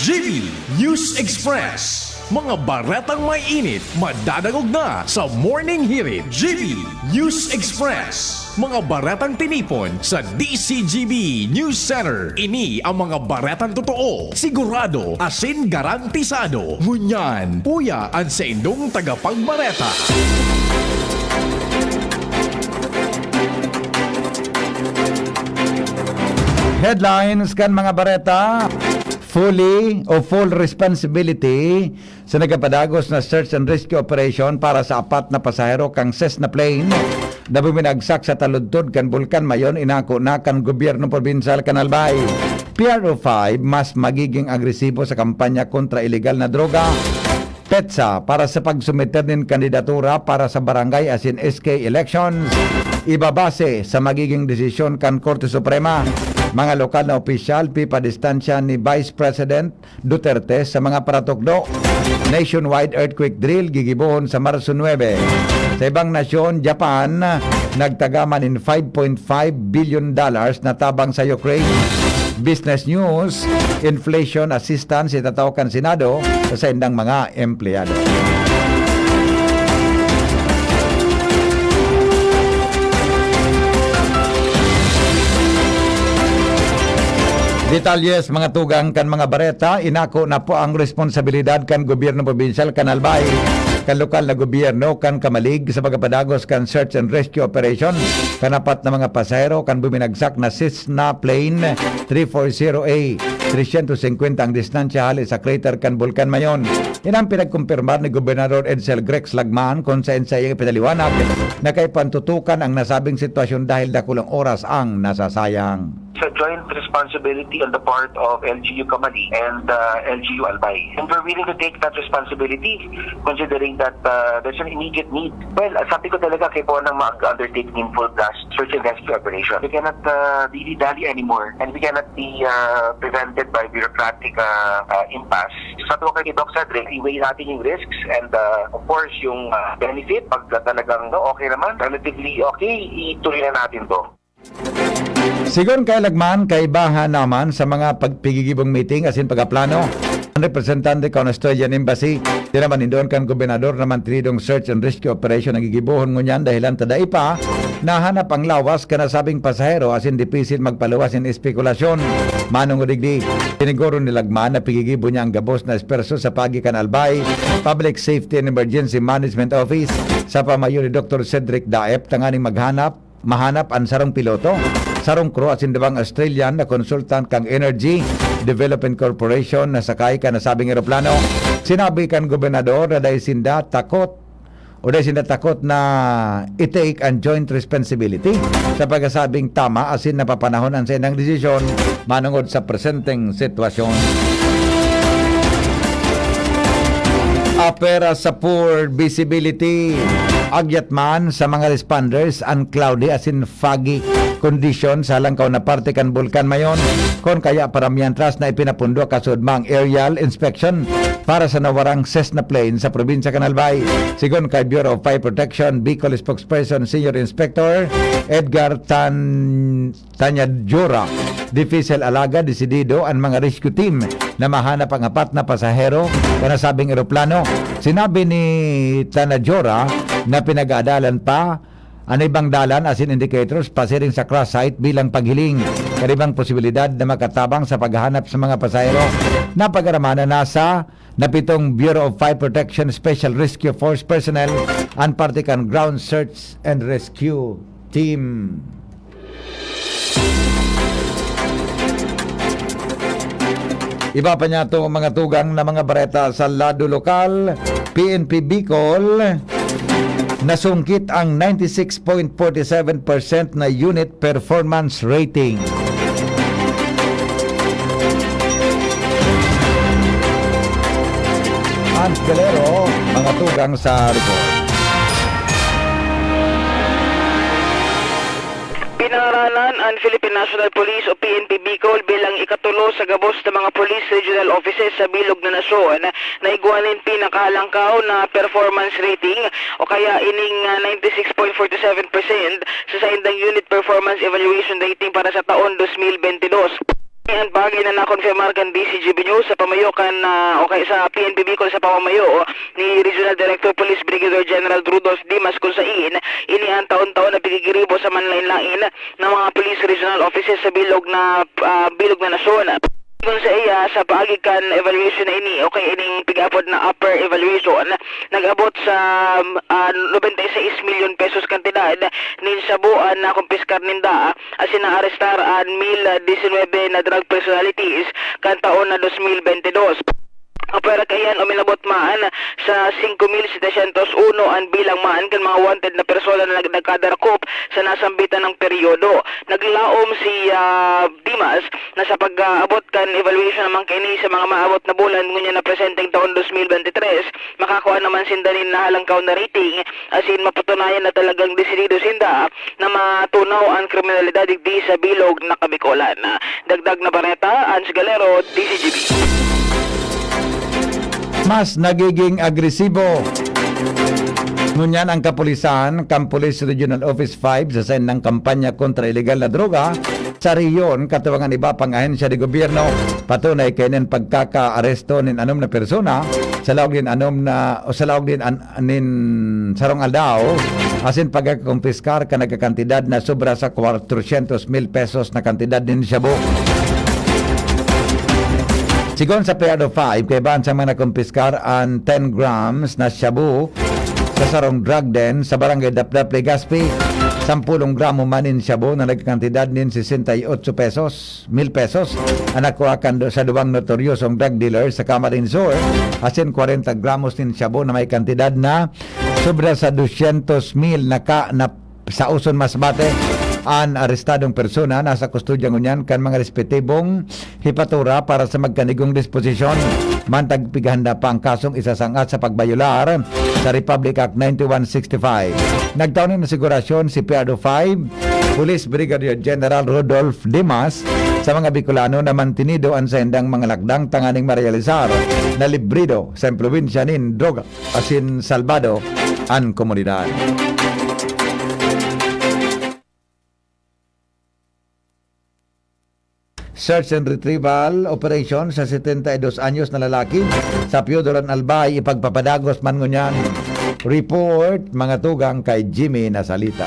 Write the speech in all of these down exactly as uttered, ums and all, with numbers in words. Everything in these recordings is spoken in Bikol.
G B News Express. Mga baretang may init, madadangog na sa Morning Hirit. G B News Express. Mga baretang tinipon sa D C G B News Center. Ini ang mga baretang totoo, sigurado, asin garantisado. Ngunyan, uya an saindong tagapagbareta. Headlines kan mga bareta. Fully o full responsibility sa nagkapadagos na search and rescue operation para sa apat na pasahero kan Cessna plane na buminagsak sa taludtod kan Bulkan Mayon inako na kan gobyerno probinsyal kan Albay. P R O five mas magiging agresibo sa kampanya kontra ilegal na droga. Petsa para sa pagsumiter nin kandidatura para sa barangay asin S K elections, ibabase sa magiging desisyon kan Korte Suprema. Mga lokal na opisyal, pipadistansya ni Vice President Duterte sa mga paratukdo. Nationwide earthquake drill gigibohon sa Marso nuebe. Sa ibang nasyon, Japan, nagtaga man nin five point five billion dollars na tabang sa Ukraine. Business News, inflation assistance itatao kan Senado sa saindang mga empleyado. Detalye sa mga tugang kan mga bareta, inako na po ang responsabilidad kan gobyerno probinsyal kan Albay, kan lokal na gobyerno kan Camalig sa pagkapadagos kan search and rescue operation kan apat na mga pasahero kan buminagsak na Cessna Plane three four zero A, trescientos singkwenta ang distansya hali sa crater kan Bulkan Mayon. Yan ang pinagkumpirmar ni Gobernador Edsel Grex Lagman, kung saen sa iyang ipinaliwanag na kaipuhan tutukan ang nasabing sitwasyon dahil dakulang oras ang nasasayang. It's a joint responsibility on the part of L G U Camalig and, uh, L G U Albay. And we're willing to take that responsibility considering that, uh, there's an immediate need. Well, uh, sabi ko talaga, kaipuhan nang mag-undertake nin full-blast search and rescue operation. We cannot, uh, dilly-dally anymore, and we cannot be, uh, prevented by bureaucratic, uh, uh, impasse. Sabi ko kay Doc Cedric, i-weigh natin yung risks and, uh, of course, yung, uh, benefit. Pag talagang, no, okay naman, relatively okay, ituloy na natin to. Sigon kay Lagman, kaibahan naman sa mga pagpigigibong meeting asin pagkaplano. Ang representante kan Australian Embassy, tinaman nindon kan gobernador na mantenidong search and rescue operation ang gigibohon, ngunyan dahilan ta dai pa nahanap ang lawas kan nasabing pasahero asin dipisil magpaluwas nin espekulasyon. Manongod digdi, siniguro ni Lagman na pigigibo niya ang gabos na esperso sa paagi kan Albay Public Safety and Emergency Management Office sa pamayo ni Doktor Cedric Daep tanganing maghanap mahanap an sarong piloto, sarong crew asin duwang Australian na consultant kan Energy Development Corporation na sakay kan nasabing eroplano. Sinabi kan gobernador na dai sinda takot o dai sinda takot na i-take an joint responsibility sa pagkasabing tama asin napapanahon an saindang desisyon manongod sa presenteng sitwasyon. Apera sa poor visibility. Agyat man sa mga responders an cloudy asin foggy condition sa halangkaw na parte kan Bulkan Mayon, kun kaya para mientras na ipinapundo kasuod man ang aerial inspection para sa nawarang Cessna plane sa probinsya kan Albay. Sigon kay Bureau of Fire Protection Bicol spokesperson Senior Inspector Edgar Tan Tanajora, difícil alaga desidido an mga rescue team na mahanap ang apat na pasahero kan nasabing eroplano. Sinabi ni Tanajora na pinag-aadalan pa an ibang dalan asin indicators pasiring sa crash site bilang paghiling kan ibang posibilidad na makatabang sa paghahanap sa mga pasahero. Napag-araman na nasa na pitong Bureau of Fire Protection Special Rescue Force personnel an parte kan Ground Search and Rescue Team. Iba pa niya itong mga tugang na mga bareta sa lado lokal. P N P Bicol, nasungkit ang ninety-six point forty-seven percent na unit performance rating. Hans Galero, mga tugang sa report. Pinangaranan an Philippine National Police o P N P Bicol bilang ikatulo sa gabos na mga police regional offices sa bilog na nasyon na igwa nin pinakahalangkaw na performance rating o kaya ining, ah, ninety-six point forty-seven percent sa saindang Unit Performance Evaluation Rating para sa taon dos mil bentidós. Ini an bagay na nakonfirmar kan D C G B News sa pamayo kan, ah, o kaya sa P N P Bicol sa pamamayo ni Regional Director Police Brigadier General Rudolph Dimas, kung sain ini an taon-taon na pigigiribo sa manlain-lain na mga police regional offices sa bilog na, ah, bilog na nasyon. Kung sa iya, sa paagi kan evaluation na ini, o kaya ining pig-apod na upper evaluation, nag-abot sa, ah, nobenta y seis milyon pesos kantidad nin shabu an nakumpiskar ninda, asin naarestar an mil disinwebe na drug personalities kan taon na dos mil bente dos. Apwera kaiyan, uminabot man sa singko mil setecientos uno an bilang man kan mga wanted na persona na nag-, nagkadarakop sa nasambitan na peryodo. Naglaom si, ah, Dimas na sa pag-aabot kan evaluation naman kaini sa mga maabot na bulan ngunyan na presenteng taon dos mil bente tres, makakua naman sinda nin nahalangkaw na rating, asin mapatunayan na talagang desidido sinda na matunaw an kriminalidad digdi sa bilog na Kabikolan. Dagdag na bareta, Ans Galero, D C G B. Mas nagiging agresibo ngunyan ang kapulisan kan Police Regional Office five sa saindang kampanya kontra ilegal na droga sa rehiyon, katuwang an iba pang ahensya de gobyerno. Patunay kaini an pagkakaaresto nin anom na persona sa laog nin anom na, o sa laog nin an-, nin sarong aldaw, asin pagkakumpiskar kan nagkakantidad na sobra sa kwatrosyentos mil pesos na kantidad nin shabu. Sigon sa P R O five, kaiba sa mga nakumpiskar an ten grams na shabu sa sarong drug den sa Barangay Dapdap, Legazpi. Sampulong gramo man nin shabu na nagkakantidad nin sesenta y ocho pesos, mil pesos an nakuha kan du-, sa duwang notoryosong drug dealer sa Camarines Sur, asin kwarenta gramos nin shabu na may kantidad na sobra sa dosyentos mil na ka-, na sa Oson, Masbate. An arestadong persona nasa kustodya ngunyan kan mga respetibong hepatura para sa magkanigong disposisyon. Mantag pighahanda pa ang kasong isasang-at sa pagbayolar sa Republic Act ninety-one sixty-five. Nagtao nin asigurasyon si P R O five Police Brigadier General Rodolph Dimas sa mga Bicolano na mantinido an saindang mga lakdang tanganing marealisar na librido sa impluwensya nin droga asin salbado an komunidad. Search and retrieval operation sa setenta y dos anyos na lalaki sa Piodoran, Albay, ipagpapadagos man ngunyan. Report, mga tugang, kay Jimmy Nasalita.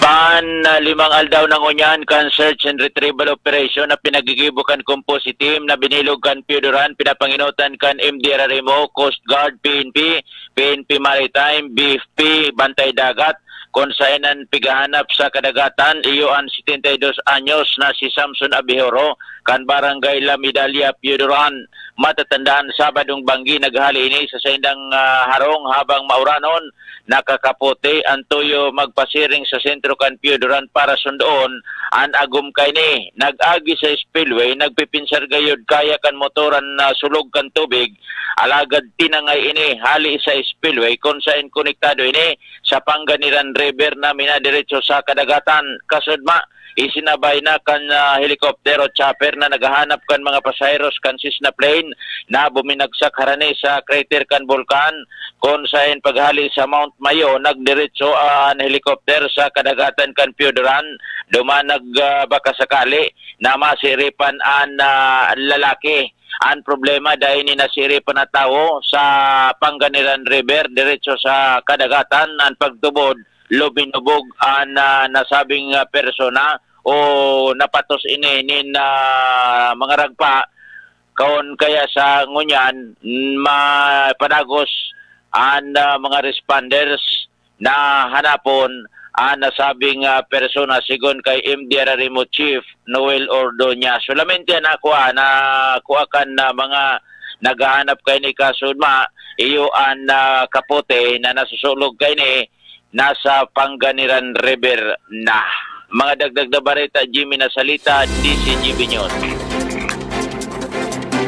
Pan, ah, limang aldaw na ngunyan kan search and retrieval operation na pinagigibo kan Composite Team na binilog kan Piodoran, pinapangenotan kan M D R R M O, Coast Guard, P N P, P N P Maritime, B F P, Bantay Dagat, kun saen an pighahanap sa kadagatan, iyo an setenta y dos anyos na si Samson Abihoro, kan Barangay La Medalla, Piodoran. Matatandaan, Sabadong banggi naghali ini sa saindang, ah, harong habang mauranon, nakakaputi an tuyo magpasiring sa sentro kan Piodoran para sundoon an agom kaini. Nag-agi sa spillway, nagpipinsar gayod kaya kan motor an, ah, sulog kan tubig, alagad tinangay ini hali sa spillway kun saen konektado ini sa Panganiran River na minadiretso sa kadagatan. Kasudma, isinabay na kan, ah, helicopter o chopper na naghahanap kan mga pasaheros kan Cessna plane na buminagsak harani sa crater kan bulkan, kun saen paghali sa Mount Mayon, nagdiretso an helicopter sa kadagatan kan Piodoran. Duman nag, ah, baka sakali na masiripan an, ah, lalaki. An problema, dai ni nasiripan na tawo sa Panganiran River, diretso sa kadagatan an pagtubod, luminubog an, ah, nasabing, ah, persona o napatos ini nin, ah, mga ragpa. Kun kaya sa ngunyan, mapadagos an, ah, mga responders na hanapon an nasabing, ah, persona, sigon kay M D R R M O Chief Noel Ordoña. Solamente an nakua, nakua kan, ah, mga naghahanap kaini, kasudma, iyo an, ah, kapote na nasusulog kaini nasa Panganiran River na. Mga dagdag na bareta, Jimmy Nasalita, D C G B News.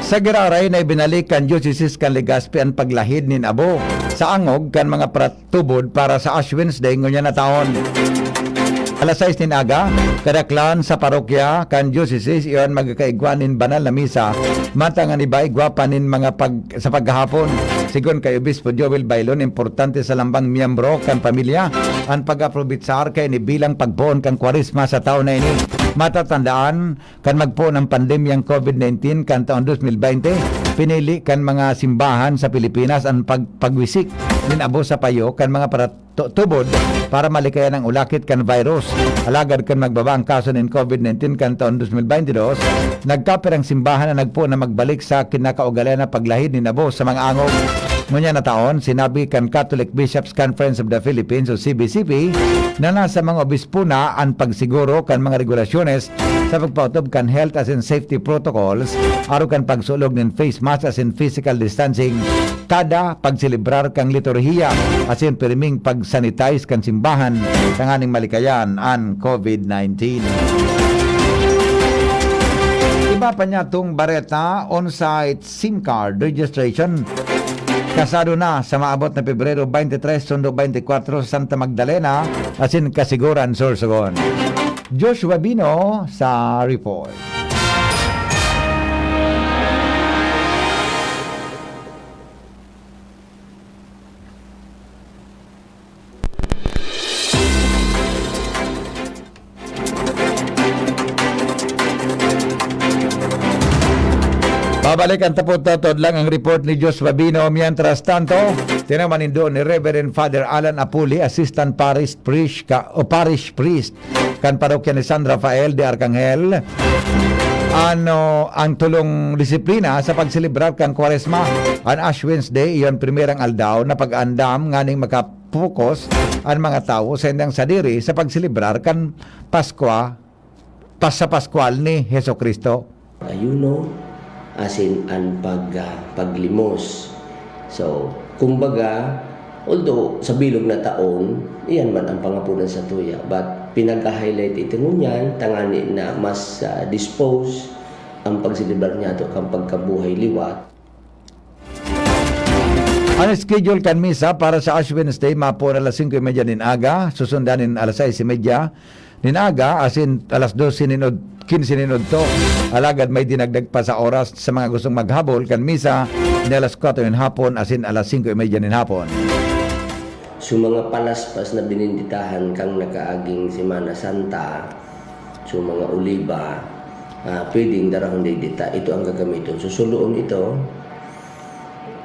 Sa giraray na ibinalik kan Diocese kan Legazpi an paglahid nin abo sa angog kan mga pratubod para sa Ash Wednesday ngunyan na taon. Alas sais nin aga, kadaklan sa parokya kan diocese iyon magkaigwa nin banal na misa, mantang an iba igwa pa nin mga pag-, sa paghahapon. Sigon kay Obispo Joel Bailon, importante sa lambang miyembro kan pamilya an pag-aprobitsar kaini bilang pagpoon kan Kwaresma sa taon na ini. Matatandaan, kan magpoon ang pandemyang covid nineteen kan taon dos mil baynte, pinili kan mga simbahan sa Pilipinas an pag-, pagwisik nin abo sa payo kan mga para-, tu-, tubod para malikayan ang ulakit kan virus. Alagad kan magbaba ang kaso nin covid nineteen kan taon dos mil baynte dos, nagkapirang simbahan na nagpoon na magbalik sa kinakaugalian na paglahid nin abo sa mga angog. Ngunyan na taon, sinabi kan Catholic Bishops' Conference of the Philippines o C B C P na nasa mga obispo na an pagsiguro kan mga regulasyones sa pagpaotob kan health asin safety protocols, arog kan pagsulog nin face mask asin physical distancing kada pagselebrar kan liturhiya, asin pirming pag-sanitize kan simbahan tanganing malikayan an covid nineteen. Iba pa niya tong bareta, on-site SIM card registration kasado na sa maabot na Pebrero twenty-three sundo twenty-four sa Santa Magdalena asin Casiguran, Sorsogon. Joshua Bino sa report. Babalik ang tapot-tapot lang ang report ni Joshua Bino. Mientras tanto, tinaman nindo ni Reverend Father Alan Apuli, Assistant Parish Priest ka, o Parish Priest kan parokya ni San Rafael de Arcangel, ano ang tulong disiplina sa pagselebrar kan Kwaresma. An Ash Wednesday, iyon primerang aldaw na pag-aandam nganing maka- focus an mga tawo sa indang sadiri sa pagselebrar kan Paskwa, pas-, sa Paskwal ni Jesu-Cristo. Ayuno, asin an pag-, ah, paglimos. So, kumbaga, although sa bilog na taon, iyan man ang pangapunan sa tuya. But pinag-highlight ito ngunyan, tangani na mas, ah, dispose ang pagselebrar niyato kan pagkabuhay liwat. An schedule kan misa para sa Ash Wednesday, mapoon alas singko y media nin aga, susundan nin alas sais y media nin aga, asin alas dose nin ud-, kinse nin udto. Alagad may dinagdag pa sa oras sa mga gustong maghabol kan misa ni alas kwatro nin hapon asin alas singko y media nin hapon. So, mga palaspas na bininditahan kan nakaaging Semana Santa, so, mga oliba, ah, pwedeng darahon digdita. Ito ang gagamiton. So, suloon ito.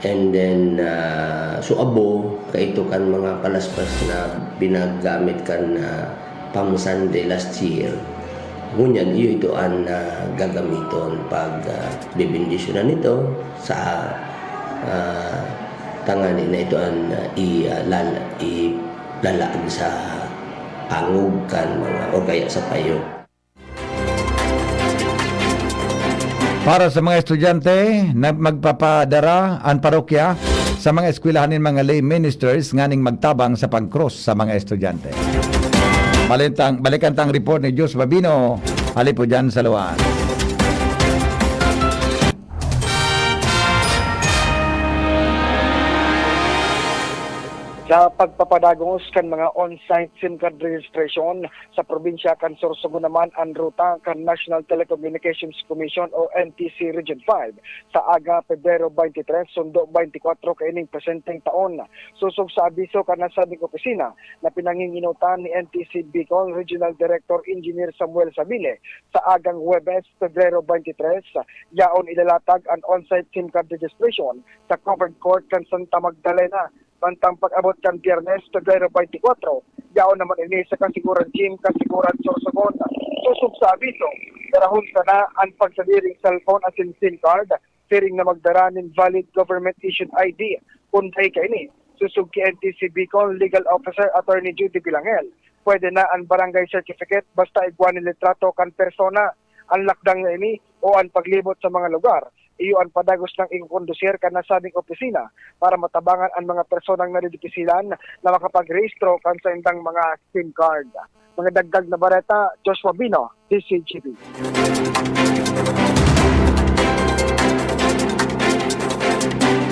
And then, ah, so, abo, kaito kan mga palaspas na binagamit kan, ah, Palm Sunday last year. Ngunyan, iyo ito an, ah, gagamiton pag, ah, bebendisyonan ito sa, ah, tangani na ito an, ah, i, ah, lal-, ilalaag sa angog kan mga, o kaya sa payo. Para sa mga estudyante na magpapadara an parokya sa mga eskwelahan nin mga lay ministers nganing magtabang sa pagkrus sa mga estudyante. Balintang, balikan ta ang report ni Joshua Bino, hali po dyan sa Luan. Sa pagpapadagos kan mga on-site SIM card registration, sa probinsya kan Sorsogon naman an ruta kan National Telecommunications Commission o N T C Region five sa aga Pebrero twenty-three, sundo twenty-four kaining presenteng taon. Sosog sa abiso kan nasabing opisina na pinanginginotan ni N T C Bicol Regional Director Engineer Samuel Sabile, sa agang Huwebes, Pebrero twenty-three, yaon ilalatag an on-site SIM card registration sa covered court kan Santa Magdalena. Mantang pag-abot kan Biyernes, Pebrero twenty-four, yaon naman ini sa Kasiguran Gym, Kasiguran, Sorsogon. Sosog sa abiso, darahon sana an pagsadiring cellphone asin SIM card, siring na magdara nin valid government-issued I D. Kun dai kaini, sosog ki N T C Bicol Legal Officer Attorney Judy Bilangel, pwede na an barangay certificate basta igwa nin litrato kan persona. An lakdang na ini o an paglibot sa mga lugar, iyo an padagos nang ikokondusir kan nasabing opisina para matabangan an mga personang nadidipisilan na makapagrehistro kan saindang mga SIM card. Mga dagdag na bareta, Joshua Bino, D Z G B.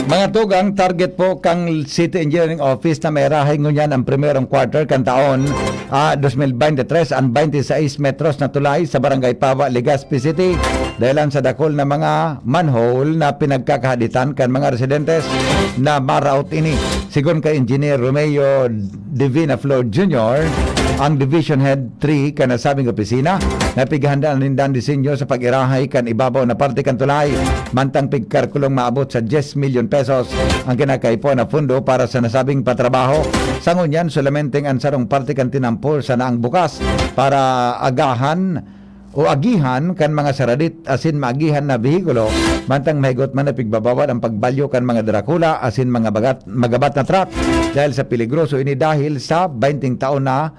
Mga tugang, target po kan City Engineering Office na mairahay ngunyan ang primerong quarter kan taon ah, dos mil bente tres an bente sais metros na tulay sa Barangay Pawa, Legazpi City, dahilan sa dakul na mga manhole na pinagkakahaditan kan mga residentes na maraot ini. Sigon kay Engineer Romeo Divina Flor Junior, ang Division Head three kan nasabing opisina, napighahandaan ninda an disenyo sa pag-irahay kan ibabaw na parte kan tulay, mantang pigkalkulong maabot sa diyes milyon pesos ang kinakaipuhan na pundo para sa nasabing patrabaho. Sa ngunyan, solamente an sarong parte kan tinampol sana ang bukas para agahan o agihan kan mga saradit asin maagihan na behikulo, mantang mahigot man na pigbabawal ang pagbalyo kan mga darakula asin mga bagat, magabat na truck dahil sa peligroso ini dahil sa bainting taon na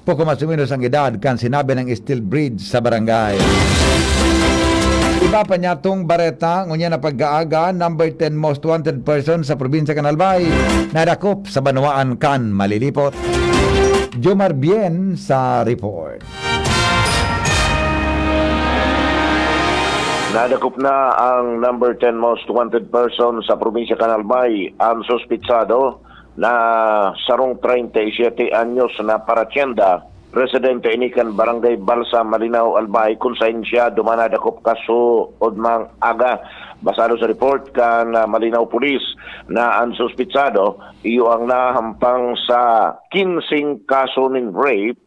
poko mas o menos ang edad kan sinabi ng steel bridge sa barangay. Iba pa niya tong bareta, ngunyan na pag-aaga, number ten most wanted person sa probinsya kan Albay, nadakop sa banwaan kan Malilipot. Jomar Bien sa report. Nadakop na ang number ten most wanted person sa probinsya kan Albay, ang suspitsado na sarong treinta y siete anyos na paratyenda, residente ini kan Barangay Balsa, Malinao, Albay, kun saen siya duman nadakop kasuodmang aga. Basado sa report kan, ah, Malinao Police na ang suspitsado iyo ang nahampang sa kinseng kaso nin rape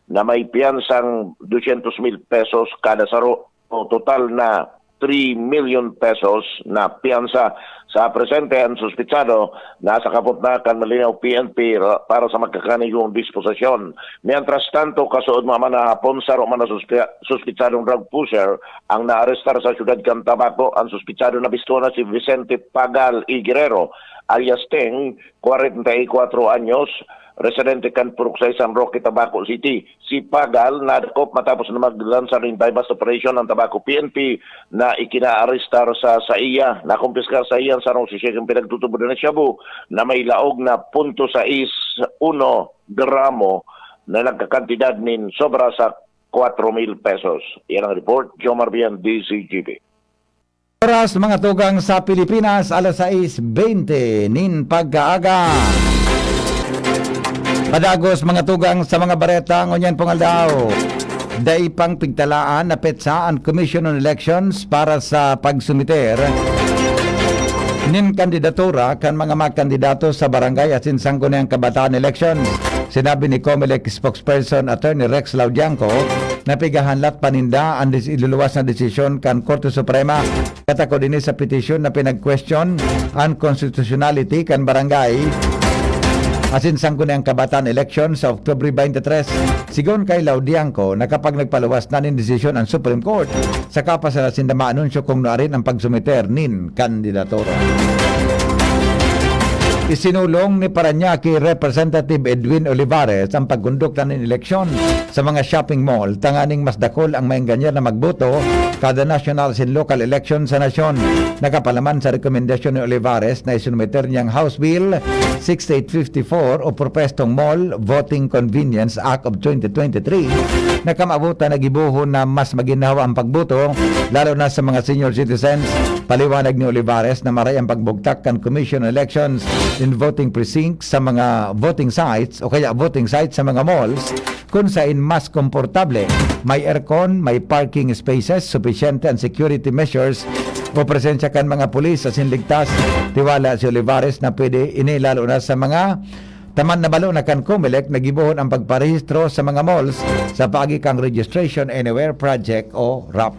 na may piyansang dosyentos mil pesos kada saro, o total na three million pesos na piyansa. Sa presente, ang suspitsado nasa kapot na kan Malinao P N P ra-, para sa magkakanigong disposisyon. Mientras tanto, kasuodma man na hapon, saro man na suspe-, suspitsadong drug pusher ang naarestar sa siyudad kan Tabaco. Ang suspitsado na bistuhan na si Vicente Pagal y Guerrero, alias Teng, kwarenta y kwatro anyos, residente kan Purok sais, San Roque, Tabaco City. Si Pagal nadakop matapos na maglansar nin buy-bust operation ang Tabaco P N P na ikinaarestar sa saiya. Nakumpiskar saiya an sarong sisisyang pinagtutubodan na shabu na may laog na punto sais uno gramo na nagkakantidad nin sobra sa kwatro mil pesos. Yan ang report, Jomar Bian, D Z G B. Oras, mga tugang, sa Pilipinas, alas sais bente nin pagkaaga. Padagos, mga tugang, sa mga bareta ngunyan pong aldaw. Dai pang pigtalaan na petsa an Commission on Elections para sa pagsumiter nin kandidatura kan mga makandidato sa barangay asin sangguniang kabataan elections. Sinabi ni Comelec spokesperson Attorney Rex Laudianco na pigahanlat pa ninda an dis-, iluluwas na desisyon kan Korte Suprema katakod ini sa petisyon na pinag-question an constitutionality kan barangay asin sangguniang kabataan eleksyon sa Oktubre twenty-three. Sigon kay Laudianco na kapag nagpaluwas na nin desisyon an Supreme Court, saka pa sana sinda maanunsyo kung nuarin ang pagsumiter nin kandidatura. Isinulong ni Parañaque Representative Edwin Olivares ang pagkondukta nin eleksyon sa mga shopping mall tanganing mas dakul ang maengganyer na magboto kada national asin local election sa nasyon. Nakapalaman sa rekomendasyon ni Olivares na isinumiter niyang House Bill sixty-eight fifty-four o propestong Mall Voting Convenience Act of twenty twenty-three na kamaabutan na gibohon na mas maginhawa ang pagboto, lalo na sa mga senior citizens. Paliwanag ni Olivares na maray ang pagbugtak kan Commission on Elections in voting precincts sa mga voting sites o kaya voting sites sa mga malls kun sain mas komportable, may aircon, may parking spaces, supisyente an security measures o presensya kan mga pulis asin ligtas. Tiwala si Olivares na pwede ini lalo na sa mga taman na balo na kan Comelec na gibohon ang pagparehistro sa mga malls sa paagi kan Registration Anywhere Project o rap.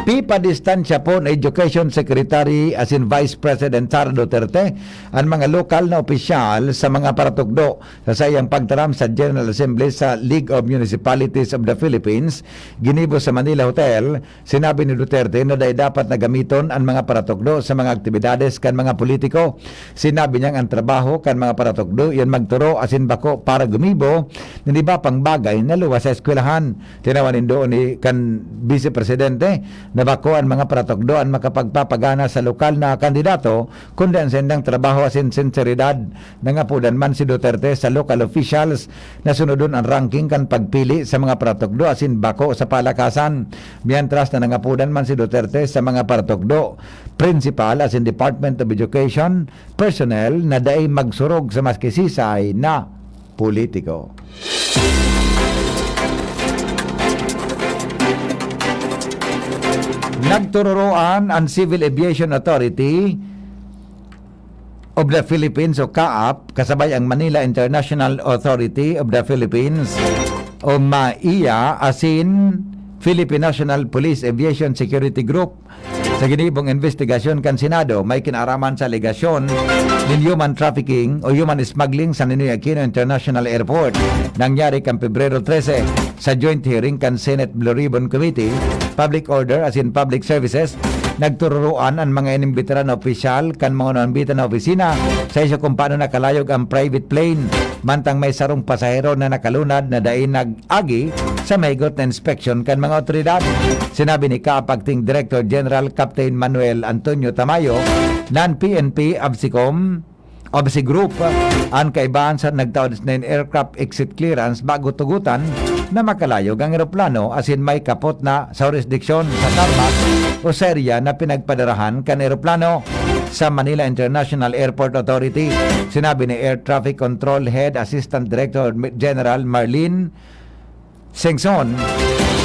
Pipadistansya po ni Education Secretary asin Vice President Sara Duterte an mga lokal na opisyal sa mga paratukdo sa saiyang pagtaram sa General Assembly sa League of Municipalities of the Philippines, ginibo sa Manila Hotel. Sinabi ni Duterte na dai dapat na gamiton an mga paratukdo sa mga aktibidades kan mga politiko. Sinabi niyang ang trabaho kan mga paratukdo iyan magturo asin bako para gumibo nin iba pang bagay na luwas sa eskwelahan. Tinawan nindo ni kan Vice Presidente na bako an mga paratukdo an makapagpapagana sa lokal na kandidato, kundi an saindang trabaho asin sinseridad. Nangapodan man si Duterte sa local officials na sunodon an ranking kan pagpili sa mga paratukdo asin bako sa palakasan, mientras na nangapodan man si Duterte sa mga paratukdo, prinsipal asin Department of Education personnel na dai magsurog sa maski sisay na politiko. Nagtururoan an Civil Aviation Authority of the Philippines o CAAP kasabay ang Manila International Authority of the Philippines o MAIA asin Philippine National Police Aviation Security Group sa ginibong investigasyon kan Senado may kinaaraman sa alegasyon nin human trafficking o human smuggling sa Ninoy Aquino International Airport. Nangyari kan Pebrero trese, sa joint hearing kan Senate Blue Ribbon Committee, Public Order asin Public Services, nagtururoan an mga inimbitar na opisyal kan mga naambitan na opisina sa isyu kung paano nakalayog ang private plane, mantang may sarong pasahero na nakalunad na dai nag-agi sa mahigot na inspeksyon kan mga otoridad. Sinabi ni CAAP Acting Director General Captain Manuel Antonio Tamayo na an P N P AFCICOM, AFCI Group, an kaibahan sa nagtaod nin aircraft exit clearance bago tugutan na makalayog ang eroplano asin may kapot na sa hurisdiksyon sa tarmac o serya na pinagpadarahan kan eroplano. Sa Manila International Airport Authority, sinabi ni Air Traffic Control Head Assistant Director General Marlene Singson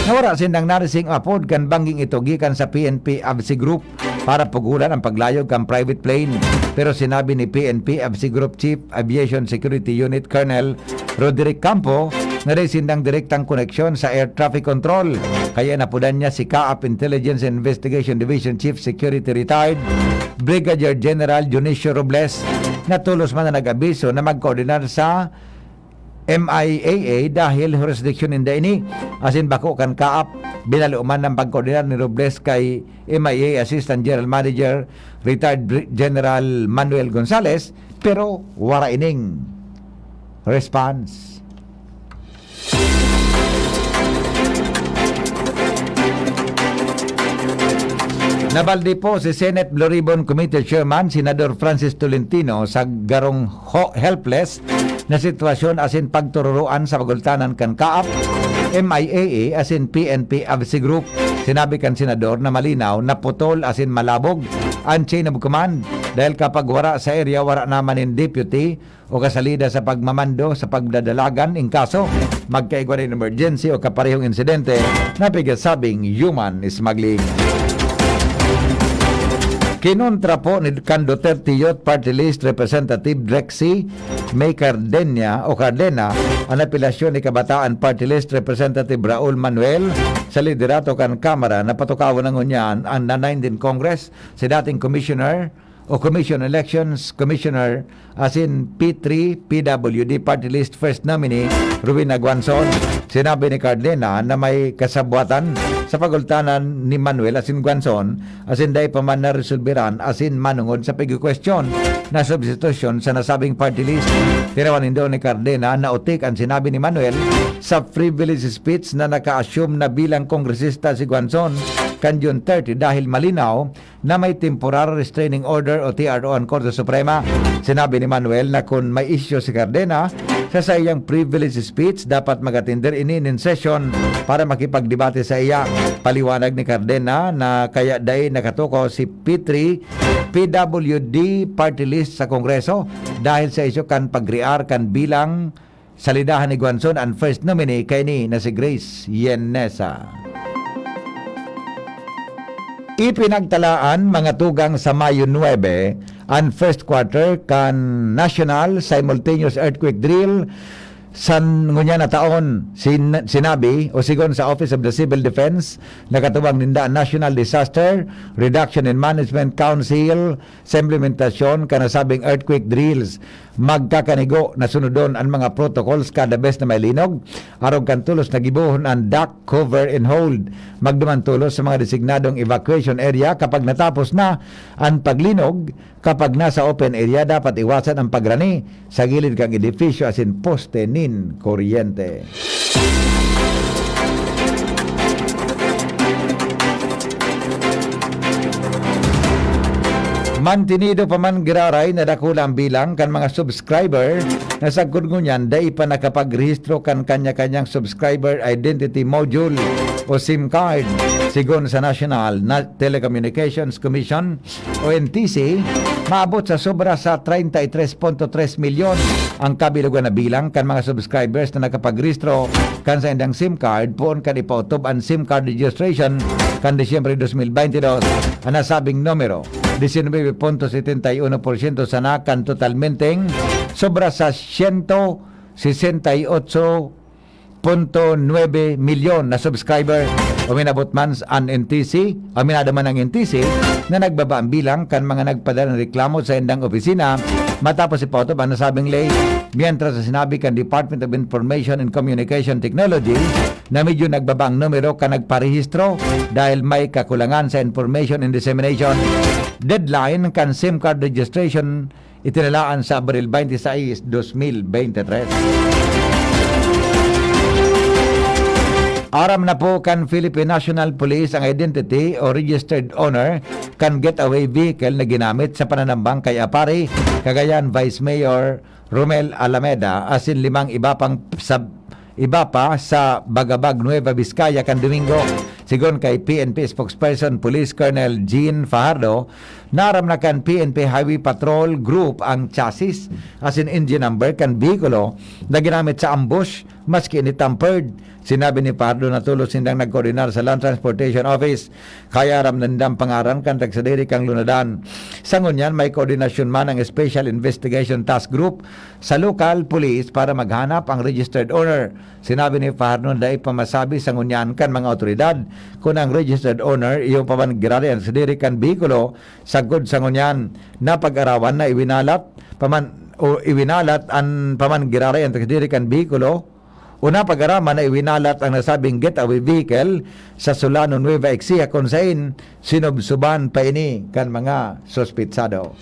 na wara sindang narising apod kan bangging ito gikan sa P N P AFCI Group para pugolan ang paglayog kan private plane. Pero sinabi ni P N P AFCI Group Chief Aviation Security Unit Colonel Roderick Campo na dai sindang direktang koneksyon sa Air Traffic Control, kaya napodan niya si CAAP Intelligence and Investigation Division Chief Security Retired Brigadier General Dionisio Robles na tolos man na nag-abiso na magkoordinar sa M I A A dahil hurisdiksyon ninda ini. Asin bako kan CAAP, binaloman an pagkoordinar ni Robles kay M I A Assistant General Manager Retired Bri-, General Manuel Gonzales, pero wara ining response. Nabaldi po si Senate Blue Ribbon Committee Chairman Senador Francis Tolentino sa garong ho-, helpless na sitwasyon asin pagtururoan sa pagultanan kan CAAP, M I A A asin P N P AFCI Group. Sinabi kan senador na malinaw na putol asin malabog an chain of command, dahil kapag wara sa area, wara naman nin deputy o kasalida sa pagmamando sa pagdadalagan nin kaso, magkaigwa nin emergency o kaparehong insidente na pigasabing human smuggling. Kinontra po ni kan Duterte Youth Party List Representative Drexy May Cardenia o Cardena an apelasyon ni Kabataan Party List Representative Raul Manuel sa liderato kan Kamara na patukawon na ngunyan an na nineteenth Congress si dating Commissioner o Commission Elections Commissioner asin P three P W D Party List First Nominee Rowena Guanzon. Sinabi ni Cardena na may kasabwatan sa pagultanan ni Manuel asin Guanzon asin dai pa man naresolberan asin manongod sa pigkwestiyon na substitusyon sa nasabing party list. Tinawan nindo ni Cardena na otik an sinabi ni Manuel sa privilege speech na naka-assume na bilang kongresista si Guanzon kan June thirty dahil malinaw na may Temporary Restraining Order o T R O an Korte Suprema. Sinabi ni Manuel na kun may isyu si Cardena sa saiyang privilege speech, dapat mag-atender ini nin sesyon para makipagdebate sa iya. Paliwanag ni Cardena na kaya dai nakatukaw si P three P W D party list sa Kongreso dahil sa isyu kan pagrear kan bilang salidahan ni Guanzon an first nominee kaini na si Grace Yenesa. Ipinagtalaan mga tugang sa Mayo nuebe an first quarter kan National Simultaneous Earthquake Drill sa ngunyan na taon. Sin-, sinabi o sigon sa Office of the Civil Defense, nakatubang ninda an National Disaster Reduction and Management Council sa implementasyon kan nasabing earthquake drills. Magkakanigo na sunodon an mga protocols kada bes na may linog, arog kan tolos na gibohon an duck cover and hold. Magduman tolos sa mga designadong evacuation area kapag natapos na an paglinog. Kapag nasa open area, dapat iwasan ang pagrani sa gilid kan edifisyo asin poste nin kuryente. Mantinido pa man giraray na dakula ang bilang kan mga subscriber na sagkod ngunyan dai pa nakapagrehistro kan kanya-kanyang subscriber identity module o SIM card. Sigon sa National na Telecommunications Commission o N T C, maabot sa sobra sa treinta y tres punto tres milyon ang kabilugan na bilang kan mga subscribers na nakapagrehistro kan saindang SIM card poon kan ipaotob an SIM card registration kan Disyembre dos mil baynte dos. An nasabing numero, diecinuebe punto setenta y uno por ciento sana kan totalmenteng sobra sa siyento sesenta y otso punto nuebe milyon na subscriber. Uminabot man an N T C, aminado man ang N T C na nagbaba ang bilang kan mga nagpadala ng reklamo sa indang opisina matapos ipaotob ang nasabing ley, mientras sa sinabi kan Department of Information and Communication Technology na medyo nagbaba ang numero kan nagparehistro dahil may kakulangan sa information and dissemination deadline kan SIM card registration itinalaan sa Abril twenty-six, dos mil bente tres. Aram na po kan Philippine National Police ang identity o registered owner kan getaway vehicle na ginamit sa pananambang kay Aparri, Cagayan Vice Mayor Romel Alameda, asin limang iba pang sa iba pa sa Bagabag, Nueva Vizcaya kan Domingo. Sigon kay P N P spokesperson Police Colonel Jean Fajardo, naaram na kan P N P Highway Patrol Group ang chassis asin engine number kan behikulo na ginamit sa ambush, maski ini tampered. Sinabi ni Fajardo na tolos sindang nagkoordinar sa Land Transportation Office, kaya aram nindang pangaran kan tagsadiri kan lunadan. Sa ngunyan, may koordinasyon man ang Special Investigation Task Group sa local police para maghanap ang registered owner. Sinabi ni Fajardo na dai pa masabi sa ngunyan kan mga awtoridad kun ang registered owner iyo pa man giraray an tagsadiri kan behikulo sagkod sa ngunyan. Napag-arawan na iwinalat pa man o iwinalat an pa man giraray an tagsadiri kan behikulo o napag-araman na iwinalat ang nasabing getaway vehicle sa Solano, Nueva Ecija, kun sain sinubsuban pa ini kan mga suspetsado.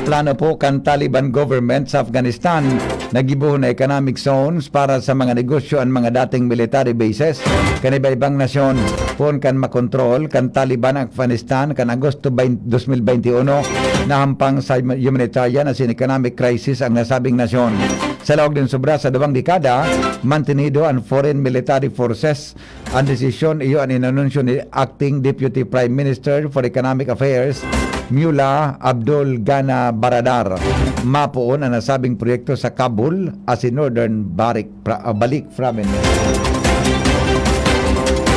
Plano po kan Taliban government sa Afghanistan na gibohon na economic zones para sa mga negosyo an mga dating military bases kan iba-ibang nasyon. Poon kan makontrol kan Taliban ang Afghanistan kan Agosto twenty, dos mil bente uno, nahampang sa humanitarian asin economic crisis ang nasabing nasyon. Sa laog nin sobra sa duwang dekada, mantinido an foreign military forces. An desisyon iyo an inanunsyo ni Acting Deputy Prime Minister for Economic Affairs, Mula Abdul Ghana Baradar. Mapoon an nasabing proyekto sa Kabul asin Northern Barik, Pra-, ah, Balik Province.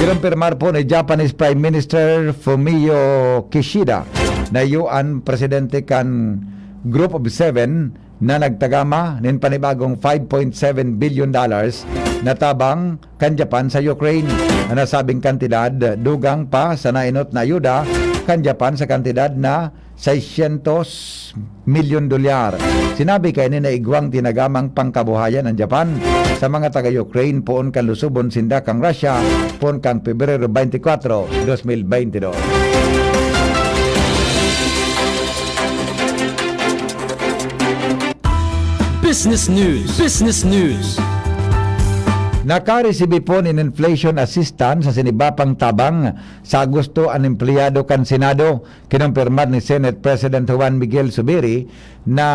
Kinumpirmar po ni Japanese Prime Minister Fumio Kishida na iyo an presidente kan Group of Seven na nagtagama nin panibagong five point seven billion dollars na tabang kan Japan sa Ukraine. An nasabing kantidad dugang pa sa naenot na ayuda kan Japan sa kantidad na seiscientos milyon dolyar. Sinabi kaini na igwang tinagamang pangkabuhayan an Japan sa mga taga-Ukraine poon kan lusubon sinda kan Russia poon kan Pebrero twenty-four, dos mil twenty-two. Business News. Business News. Nakaresibi po nin inflation assistance asin iba pang tabang sa Agosto an empleyado kan Senado. Kinumpirmar ni Senate President Juan Miguel Zubiri na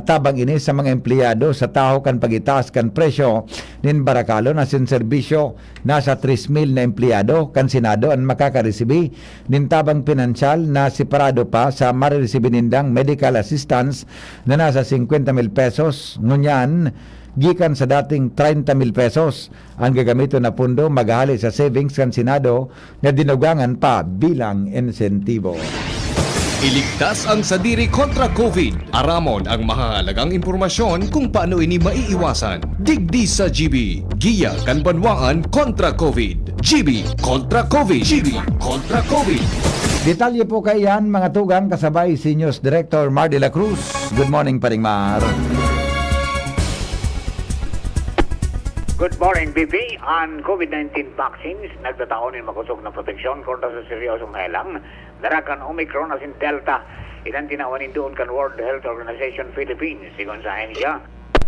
tabang ini sa mga empleyado sa tahaw kan pag-itaas kan presyo nin barakalon asin serbisyo. Nasa tres mil na empleyado kan Senado an makakaresibi nin tabang pinansyal na separado pa sa mareresibi nindang medical assistance na nasa singkwenta mil pesos ngunyan, gikan sa dating treinta mil pesos. An gagamiton na pondo maghahale sa savings kan Senado na dinugangan pa bilang insentibo. Iligtas ang sadiri kontra COVID. Aramon ang mahahalagang impormasyon kung paano ini maiiwasan. Digdi sa G B, giya kan banwaan kontra COVID. G B kontra COVID. G B kontra COVID. Detalye po kaiyan, mga tugang, kasabay si News Director Mar de la Cruz. Good morning, Paring Mar. Good morning, B B. An COVID nineteen vaccines nagtatao nin makosog na proteksyon kontra sa seryosong helang, dara kan Omicron asin Delta. Iyan an tinawan nin duon kan World Health Organization Philippines. Sigon sa ahensya,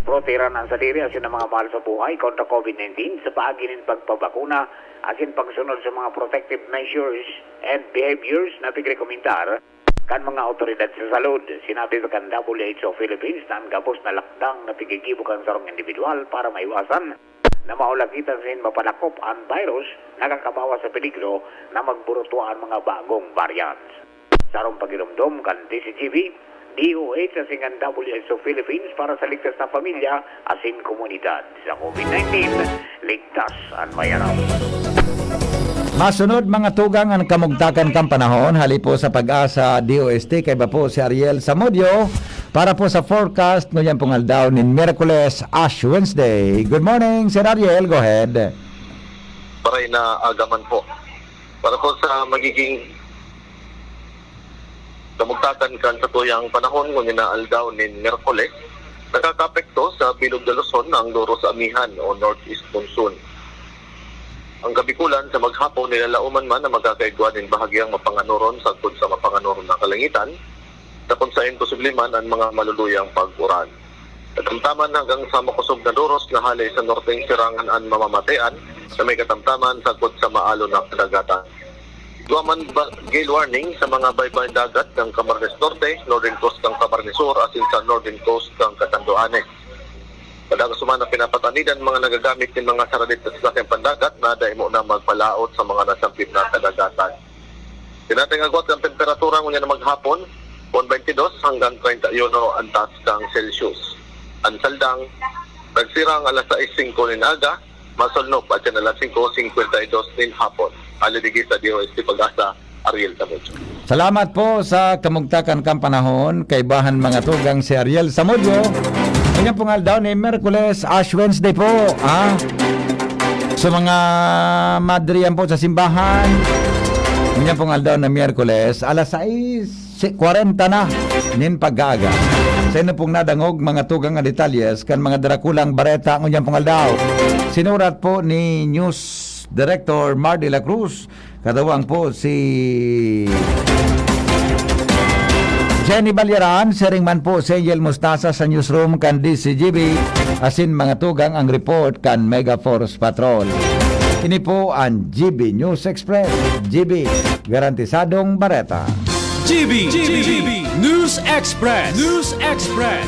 Protehiran an sadiri asin an mga mahal sa buhay kontra COVID nineteen sa paagi nin pagpabakuna asin pagsunod sa mga protective measures and behaviors na pigrekomendar kan mga awtoridad sa salud. Sinabi pa kan W H O Philippines na an gabos na lakdang na pigigibo kan sarong indibidwal para maiwasan na maulakitan asin mapadakop an virus nakakabawas sa peligro na magburutwa an mga bagong variants. Sarong pagiromdom kan D C G B, D O H asin kan W H O Philippines para sa ligtas na pamilya asin komunidad. Sa COVID nineteen, ligtas an may aram. Masunod, mga tugang, an kamugtakan kan panahon. Hali po sa Pag-asa D O S T, kaiba po si Ariel Samudio para po sa forecast ngunyan pong aldaw nin Miyerkules, Ash Wednesday. Good morning, Sir Ariel. Go ahead. Maray na aga man po. Para po sa magiging kamugtakan kan satuyang panahon ngunyan na aldaw nin Miyerkules, nakakaapekto sa bilog na Luzon ang Doros Amihan o Northeast Monsoon. Ang Kabikulan sa maghapon, nilalaoman man na magkakaigwa nin bahagyang mapanganoron sagkod sa mapanganoron na kalangitan, na kung saen posible man an mga maluluyang pag-uran. Katamtaman hanggang sa makosog na doros na hale sa norteng sirangan an mamamatean na may katamtaman sagkod sa maalon na kadagatan. Igwa man ba gale warning sa mga baybayon dagat kan Camarines Norte, Northern Coast kan Camarines Sur, asin sa Northern Coast kan Catanduanes. Madalas man na pinapatanidan mga nagagamit nin mga saradit na sasakyan pandagat na dai mo na magpalaot sa mga nasampit na kadagatan. Tinatay ang agwat kan temperatura ngunyan na maghapon, pon twenty-dos hanggang treinta y uno an taas kan Celsius. An saldang, nagsirang alas sais singko nin aga, masolnop at yan alas singko singkwenta y dos nin hapon. Ali digdi sa D O S T Pag-asa, Ariel Tamucho. Salamat po sa kamugtakan kan panahon, kaibahan mga tugang si Ariel Samudio. Ayan pong aldaw ni Miyerkules, Ash Wednesday po, ha? Sa mga madriyan po sa simbahan, ayan pong aldaw na Miyerkules, alas sais kwarenta na nin pag-aaga. Sa inyo pong nadangog, mga tugang na detalyes kan mga darakulang bareta ngunyan pong aldaw. Sinurat po ni News Director Mar de la Cruz, katawang po si Jenny Balyaran, siring man po si Angel Mustasa sa newsroom kan D C G B, asin mga tugang ang report kan Mega Force Patrol. Ini po an G B News Express. G B, garantisadong bareta. G B, G B, News Express. News Express.